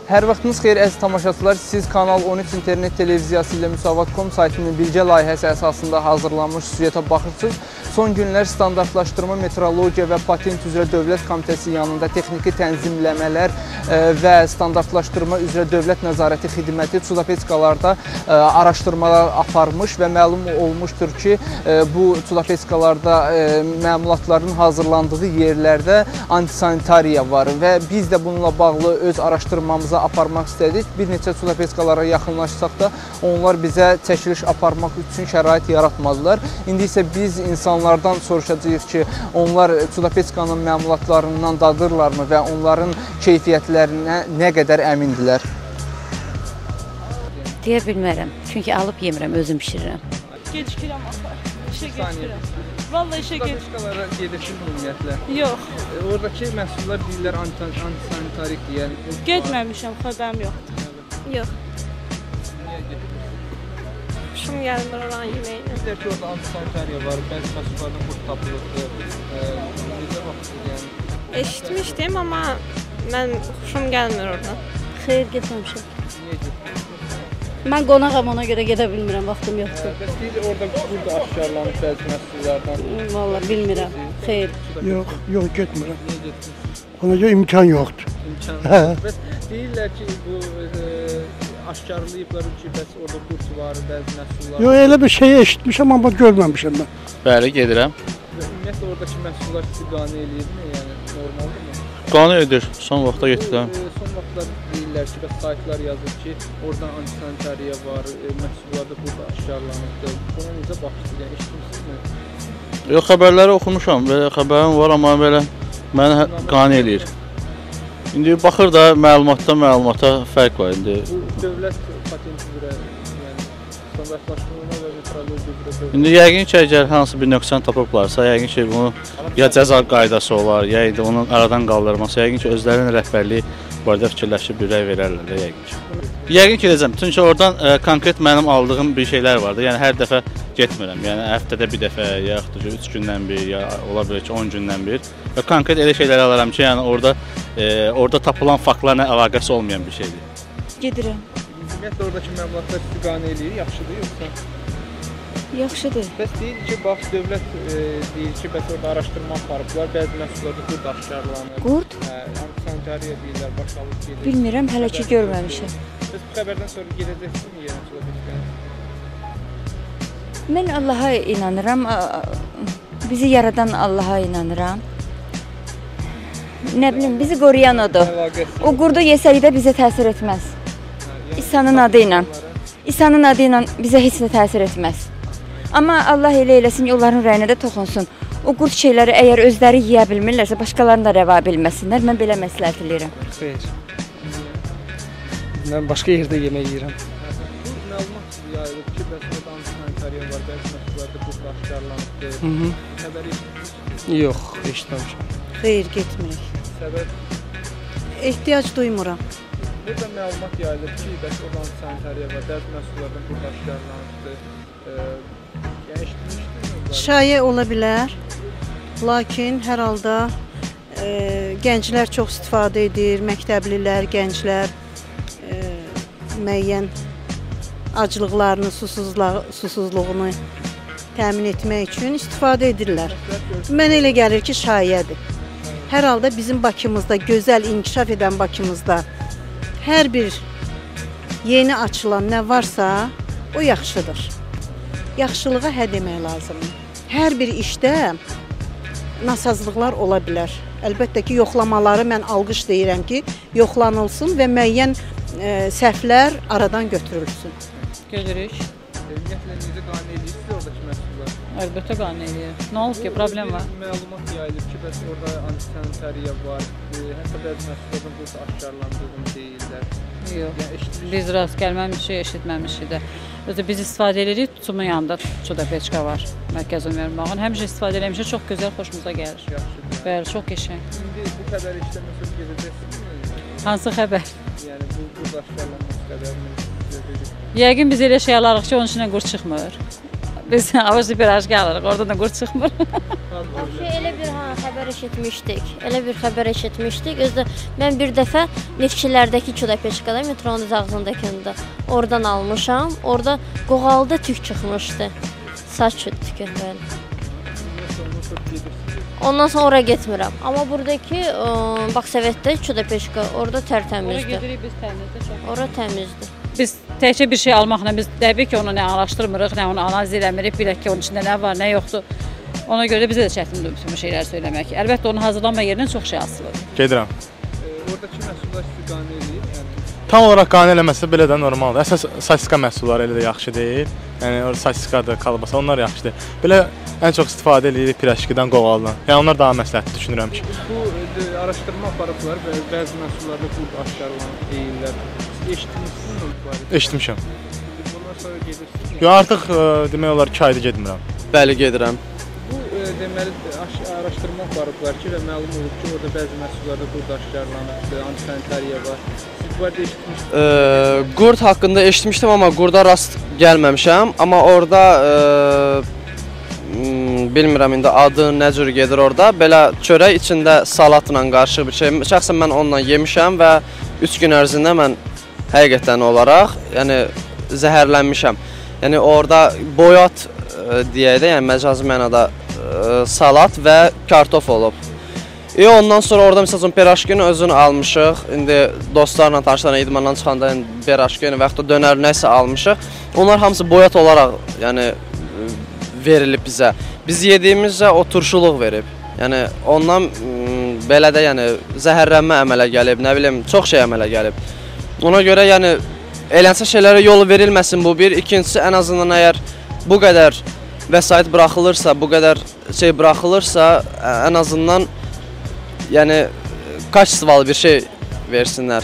Hər vaxtınız xeyir əziz tamaşaçılar, siz Kanal 13 internet televiziyası ilə Müsavat.com saytının birgə layihəsi əsasında hazırlanmış süjetə baxırsınız. Son günlər Standartlaşdırma, Metrologiya və Patent üzrə Dövlət Komitəsi yanında texniki tənzimləmələr və standartlaşdırma üzrə Dövlət Nəzarəti Xidməti Çudapetskalarda araşdırmalar aparmış və məlum olmuşdur ki, bu Çudapetskalarda məmulatların hazırlandığı yerlərdə antisanitariya var və biz də bununla bağlı öz araşdırmamızı aparmaq istədik. Bir neçə Çudapetskalara yaxınlaşsaq da onlar bizə çəkiliş aparmaq üçün şərait yaratmadılar. İndi isə biz insanlardan soruşacağıq ki, onlar Çudapetskanın məmulatlarından dadırlarmı və onların keyfiyyətlərinə nə qədər əmindirlər? Deyə bilmərəm. Çünki alıb yemirəm, özüm bişirirəm. Gecikirəm axı. İşə gecikirəm. Vallahi işə gecikirəm. Çudapetskalara gedirsiniz ümumiyyətlə? Yox. Oradakı məhsullar deyirlər antisanitarik, yəni. Getməmişəm, xəbərim yoxdur. Yox. Niyə getmirsiniz? Xoşum gəlmir oranın yeməyinə. Deyirlər ki, orada antisanitariya var, bəzi məhsullarda qurd tapılıbdır. Necə baxırsınız yəni? Eşitmişdim, amma mən xoşum gəlmir oradan. Xeyr, getməmişəm. Niyə getmirsiniz? Mən qonağam, ona görə gedə bilmirəm, vaxtım yoxdur. Bəs deyir, orada qurd aşkarlanıb bəzi məhsullardan. Vallahi bilmirəm, xeyr. Yox, yox, getmirəm. Niyə getmirsiniz? Ona görə imkan yoxdur. İmkan yoxdur. Bəs deyirlər ki, bu aşkarlayıblar ki, bəs orada qurd var, bəzi məhsullar. Yox, elə bir şey eşitmişəm, amma görməmişəm mən. Bəli, gedirəm. Ümumiyyətlə, oradakı məhsullar sizi qane eləyirmi? Yəni, normaldırmı? Qane edir, son vaxta getirəm. Son vaxtlar deyirlər ki, bəs saytlar yazır ki, oradan antisanitariya var, məhsullarda qurd aşkarlanıbdır. Buna necə baxırsınız, yəni eşitmisinizmi? Yox, xəbərləri oxumuşam, belə xəbərim var, amma belə məni qane eləyir. İndi baxır da, məlumatdan məlumata fərq var indi. Bu dövlət patent üzrə, yəni standartlaşdırma və metrologiya üzrə dövlət. İndi yəqin ki, əgər hansı bir nöqsan tapıblarsa, yəqin ki, bunu ya cəza qaydası olar, ya indi onun aradan qaldırması, yəqin ki, özlərinin rəhbərliyi bu arada fikirləşib bir rəy verərlər də yəqin ki. Yəqin ki, edəcəm. Çünki oradan konkret mənim aldığım bir şeylər vardı. Yəni hər dəfə getmirəm. Yəni həftədə bir dəfə, ya yaxud da ki, 3 gündən bir, ya ola bilər ki, 10 gündən bir. Və konkret elə şeylər alaram ki, yəni orada tapılan faktlarla əlaqəsi olmayan bir şeydir. Gedirəm. Ümumiyyətlə, oradakı məlumatlar sizi qane eləyir, yaxşıdır yoxsa? Yaxşıdır. Bəs deyir ki, bax, dövlət deyir ki, bəs orada araşdırma aparıblar, bəzi məhsullarda qurd aşkarlanır. Qurd? Hə, antisanitariya deyirlər, baş alıb gedir. Bilmirəm, hələ ki görməmişəm. Bəs bu xəbərdən sonra gedəcəksinizmi yenə Çudapetskaya? Mən Allaha inanıram, bizi yaradan Allaha inanıram. Nə bilim, bizi qoruyan odur. O qurdu yesək də bizə təsir etməz. İsa'nın adı ilə. İsa'nın adı ilə bizə heç nə təsir etməz. Amma Allah elə eləsin ki, onların rəyinə də toxunsun. O qurd şeyləri əgər özləri yeyə bilmirlərsə, başqalarını da rəva bilməsinlər. Mən belə məsləhət eləyirəm. Xeyr. Mən başqa yerdə yemək yeyirəm. Bu məlumat yayılıb ki, bəs orada antisanitariya var, bəzi məhsullarda qurd aşkarlanıbdır. Xəbəri eşitmişsiniz? Yox, eşitməmişəm. Xeyr, getmirik. Səbəb? Ehtiyac duymuram. Burada məlumat yayılıb ki, bəs orada antisanitariya var, bəzi məhsullardan qurd aşkarlanıbdır. Yəni eşitmişdiniz? Şayə ola bilər, lakin hər halda gənclər çox istifadə edir, məktəblilər, gənclər müəyyən aclıqlarını, susuzluğunu təmin etmək üçün istifadə edirlər. Mənə elə gəlir ki, şayədir. Hər halda bizim Bakımızda, gözəl inkişaf edən Bakımızda hər bir yeni açılan nə varsa, o yaxşıdır. Yaxşılığa hə demək lazımdır. Hər bir işdə nasazlıqlar ola bilər. Əlbəttə ki, yoxlamaları mən alqış deyirəm ki, yoxlanılsın və müəyyən səhvlər aradan götürülsün. Gedirik. Ümumiyyətlə, necə qane eləyirsiniz oradakı məhsullar? Əlbəttə qane eləyir. Nə olub ki, problem var? Məlumat yayılıb ki, bəs orada antisanitariya var, hətta bəzi məhsullardan qurd aşkarlandığını deyirlər. Yox, biz rast gəlməmişik, eşitməmişik də. Özü biz istifadə edirik, Tutumun yanında Çudapetska var, Mərkəz Ömərmağın. Həmişə istifadə eləmişik, çox gözəl, xoşumuza gəlir. Yaxşıdır. Bəli, çox qəşəng. İndi bu xəbəri eşitəndən sonra gedəcəksinizmi? Hansı xəbər? Yəni, bu qurd aşkarlanması xəbərini. Yəqin biz elə şey alarıq ki, onun içindən qurd çıxmır. Biz avuşlu pirajki alırıq, oradan da qurd çıxmır. Elə bir xəbər eşitmişdik. Elə bir xəbər eşitmişdik. Özü də mən bir dəfə Neftçilərdəki Çudapeçkada, metronun düz ağzındakında oradan almışam. Orada qoğalda tük çıxmışdı. Saç tükü belə. Ondan sonra ora getmirəm. Amma buradakı Baksovetdə Çudapeçka, orada tərtəmizdir. Ora gedirik biz, təmizdir çox. Ora təmizdir. Biz təkcə bir şey almaqla biz təbii ki, onu nə araşdırmırıq, nə onu analiz eləmirik, bilək ki, onun içində nə var, nə yoxdur. Ona görə də bizə də çətindir bütün bu şeyləri söyləmək. Əlbəttə, onun hazırlanma yerindən çox şey asılıdır. Gedirəm. Oradakı məhsullar sizi qane eləyir? Yəni... Tam olaraq qane eləməsə belə də normaldır. Əsas sosiska məhsulları elə də yaxşı deyil. Yəni, orada sosiskadır, kalbasa, onlar yaxşıdır. Belə ən çox istifadə eləyirik piraşkidən, qoğaldan. Yəni, onlar daha məsləhətli düşünürəm ki. Bu araşdırma aparıblar və bəzi məhsullarda qurd aşkarlanıb deyirlər. Eşitmişsiniz mi bu barədə? Eşitmişəm. Bundan sonra gedirsiniz? Yox, artıq demək olar 2 aydır getmirəm. Bəli, gedirəm. Bu, deməli, araşdırma aparıblar ki və məlum olub ki, orada bəzi məhsullarda qurd aşkarlanıbdır, antisanitariya var. Siz bu barədə eşitmişdiniz? Qurd haqqında eşitmişdim, amma qurda rast gəlməmişəm. Amma orada, bilmirəm indi adı nə cür gedir orada, belə çörək içində salatla qarışıq bir şey. Şəxsən mən onunla yemişəm və 3 gün ərzində mən həqiqətən olaraq, yəni zəhərlənmişəm. Yəni orada boyat deyək də, yəni məcazi mənada salat və kartof olub. Ondan sonra orada məsəl üçün piraşkini özünü almışıq. İndi dostlarla, tanışlarla idmandan çıxanda yəni, piraşkini və yaxud da dönər nəsə almışıq. Onlar hamısı boyat olaraq, yəni verilib bizə. Biz yediyimizcə o turşuluq verib. Yəni ondan belə də yəni zəhərlənmə əmələ gəlib, nə bilim, çox şey əmələ gəlib. Ona görə yəni elənsə şeylərə yol verilməsin bu bir. İkincisi, ən azından əgər bu qədər vəsait buraxılırsa, bu qədər şey buraxılırsa, ən azından yəni kaçistvalı bir şey versinlər.